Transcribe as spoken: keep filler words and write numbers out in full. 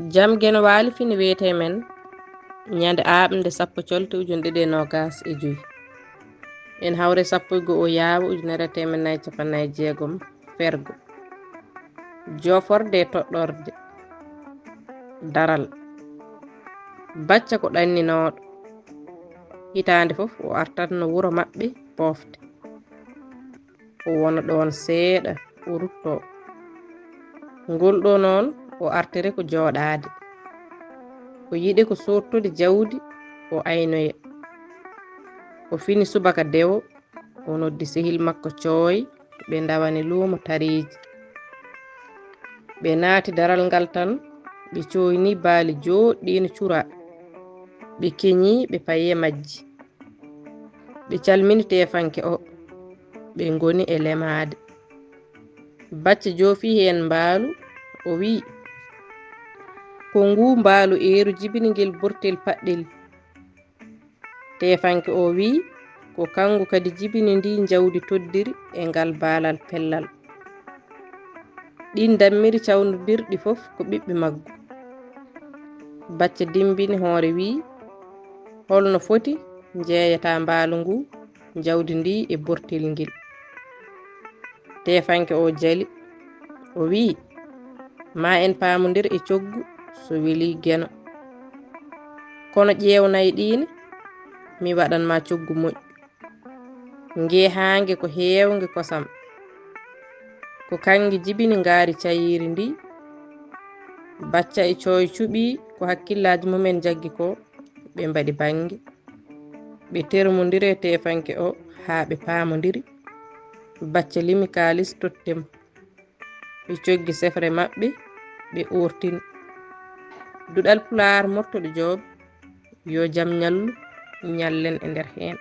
Jam Geno Waali fini wiyetee men ñande aaɓnde sappo colte ujunɗe ɗiɗi e noogaas e joy. En hawre sappo e goo o yaawa ujunere e teemedde nayi capanɗe nayi e jeegom fergo. Jooforde e toɗɗorde. Daral. Bacca ko ɗanninooɗo. Hitaande fof o artatno wuro maɓɓe Poofde. O wona ɗoon seeɗa, o ruttoo. Ngol ɗoo noon, o artiri ko jooɗaade. O yiɗi ko soottude jawdi, o aynoya. O fini subaka dewo, o noddi sehil makko Cooy, ɓe ndawani luumo tariiji. Ɓe naati daral ngal tan, ɓe cooyni baali jooɗɗi no curaa. Ɓe keñi, ɓe payi e majji. Ɓe calmini teefanke o, ɓe ngoni e lemaade. Bacca joofi heen mbaalu, o wiyi, "Ko nguu mbaalu eeru jibini ngel bortel paɗɗel?" Teefanke o wiyi, "Ko kanngu kadi jibini ndii njawdi toddiri e ngal baalal pellal. Ɗiin dammiri cawndodirɗi fof ko ɓiɓɓe maggu." Bacca dimmbini hoore wiyi, "Holno foti njeeyata mbaalu ngu njawdi ndi e bortel ngel?" Teefanke o jali, o wiyi, "Ma en paamondir e coggu so weli Geno. Kono ƴeew nayi ɗii ne, mi waɗan ma coggu moƴƴu. Ngeehaange ko heewnge kosam. Ko kannge jibini ngaari cayeeri ndi." Bacca e Cooy cuɓii ko hakkillaaji mumen njaggi ko, ɓe mbaɗi bannge. Ɓe termondiri e teefanke o haa ɓe paamondiri. Bacca limi kaalis totti mo. Ɓe coggi sefre maɓɓe, ɓe oortini. Duɗal Pulaar Mortoɗo Joob, yo jam ñallu, ñallen e nder heen.